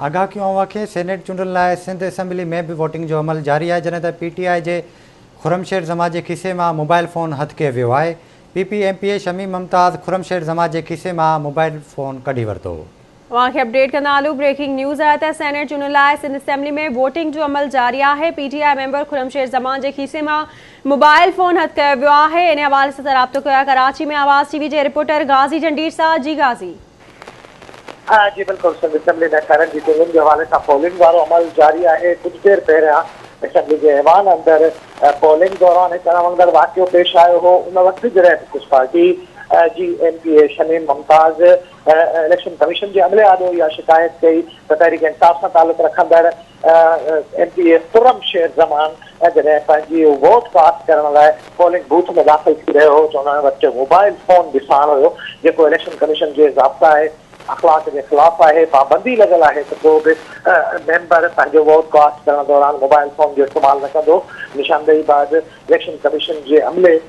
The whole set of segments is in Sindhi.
آگاهه ڪيون اوهان کي سينيٽ چونڊن لاء سنڌ اسيمبلي ۾ به ووٽنگ جو عمل جاري آهي جڏهن ته پي ٽي آء جي خرم شير زمان جي کيسي مان موبائل فون هٿ ڪيو ويو آهي. P P M P A Shamim Mumtaz Khurram Sher Zaman جي کيسي مان موبائل فون ڪڍي ورتو. اوهان کي اپڊيٽ ڪندا هلون بريڪنگ نيوز آهي ته سينيٽ چونڊن لاء سنڌ اسيمبلي ۾ ووٽنگ جو عمل جاري آهي P T I member Khurram Sher Zaman جي کيسي مان موبائل فون هٿ ڪيو ويو آهي انهي حوالي سان رابطو ڪيو آهي ڪراچي ۾ آواز ٽي وي جي رپورٽر غازي جنڊير سان جي غازي. ها جي بلڪل سنڌ اسيمبلي ۾ سينيٽ جي چونڊن جي حوالي سان پولنگ وارو عمل جاري آهي ڪجهه دير پهريان اسيمبلي جي ايوان اندر پولنگ دوران هڪ اڻوڻندڙ واقعو پيش آيو هو ان وقت جڏهن پيپلز پارٽي جي M P A Shamim Mumtaz election commission جي عملي آڏو اها شڪايت ڪئي ته تحريڪ انصاف سان تعلق رکندڙ M P A Khurram Sher Zaman جڏهن پنهنجي ووٽ ڪاسٽ ڪرڻ لاء پولنگ بوٿ ۾ داخل ٿي رهيو هو ته ان وٽ موبائل فون به ساڻ هيو جيڪو اليڪشن ڪميشن جي ضابطا اخلاق جي خلاف آهي، پابندي لڳل آهي ته ڪو به ميمبر پنهنجو ووٽ ڪاسٽ ڪرڻ دوران موبائل فون جو استعمال نه ڪندو، نشاندهي بعد اليڪشن ڪميشن جي عملي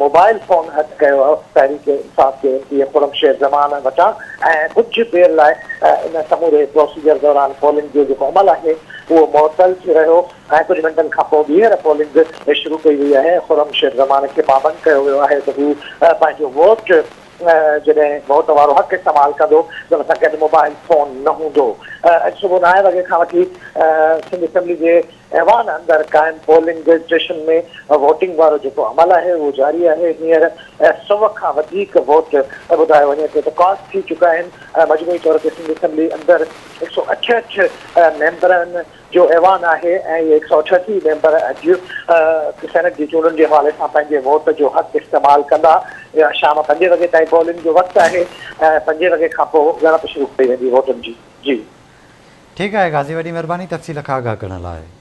موبائل فون هٿ ڪيو تحريڪ انصاف جي M P A Khurram Sher Zaman وٽان ۽ ڪجهه دير لاء ان سموري پروسيجر دوران پولنگ جو جيڪو عمل آهي اهو معطل ٿي رهيو ۽ ڪجهه منٽن کانپوء ٻيهر پولنگ شروع ڪئي وئي آهي ۽ خرم شير زمان کي پابند ڪيو ويو آهي ته هو پنهنجو ووٽ جڏهن ووٽ وارو حق استعمال ڪندو ته ان سان گڏ موبائل فون نه هوندو. اڄ صبح نائين وڳي کان وٺي سنڌ اسيمبلي جي ايوان اندر قائم پولنگ اسٽيشن ۾ ووٽنگ وارو جيڪو عمل آهي اهو جاري آهي، هينئر سو کان وڌيڪ ووٽ ٻڌايو وڃي ٿو ته ڪاسٽ ٿي چڪا آهن، مجموعي طور تي سنڌ اسيمبلي اندر 168 ميمبرن جو ايوان آهي ۽ اهي 188 ميمبر اڄ سينيٽ جي چونڊن جي حوالي سان پنهنجي ووٽ جو حق استعمال ڪندا، شام پنجين وڳي تائين پولنگ جو وقت آهي ۽ پنجين وڳي کانپوء ڳڻپ شروع ڪئي ويندي ووٽن جي. جي. ٺيڪ آهي غازي وڏي مهرباني تفصيل کان آگاهه ڪرڻ لاء.